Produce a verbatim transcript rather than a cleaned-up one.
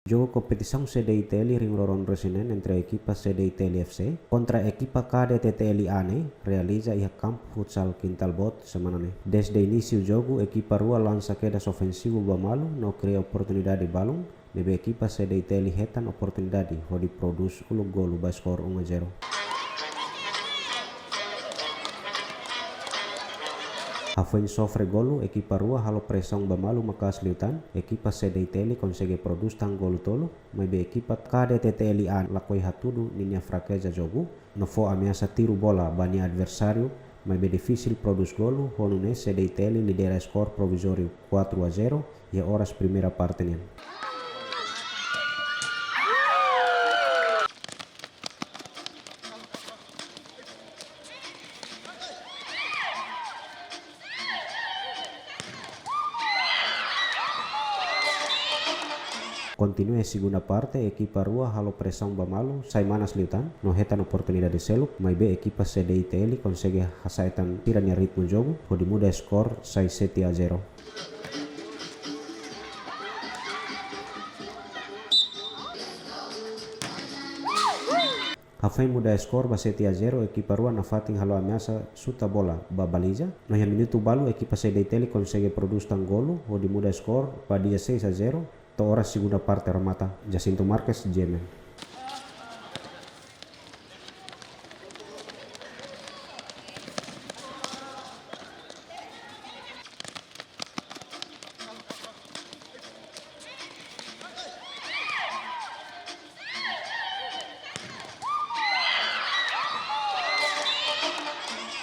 Jogu kompetisaun C D I T L ring roroan resin neen entre ekipa C D I T L F C kontra ekipa K D T T L A ne'e realiza iha kampu futsal Kintal Boot semana ne'e. Dezde inísiu jogu, ekipa rua lansa kedas ofensivu ba malu no kria oportunidade balun, maibé ekipa C D I T L hetan oportunidade hodi prodús uluk golu ba skor um a zero. Hafoin sofre golu, ekipa rua halo presaun ba malu maka'as liután, ekipa C D I T L konsege prodús tan golu tolu, maibé ekipa K D T T L A lakohi hatudu ninia frakeza jogu, no fó ameasa tiru bola ba nia adversáriu, maibé difisil prodús golu, ho nune'e C D I T L lidera skor provizóriu quatro a zero iha oras primeira parte nian. Kontinua iha segunda parte, ekipa rua halo presaun ba malu, sai manas liután, no hetan oportunidade seluk, maibé ekipa C D I T L konsege hasa'e tan sira-nia ritmu jogu, hodi muda skor sai sete a zero. Hafoin muda skor ba sete a zero, ekipa rua nafatin halo ameasa suta bola ba baliza. No iha minutu balu, ekipa C D I T L konsege prodús tan golu, hodi muda skor ba dezasseis a zero, to'o oras segunda parte remata. Jacinto Marques, G M N.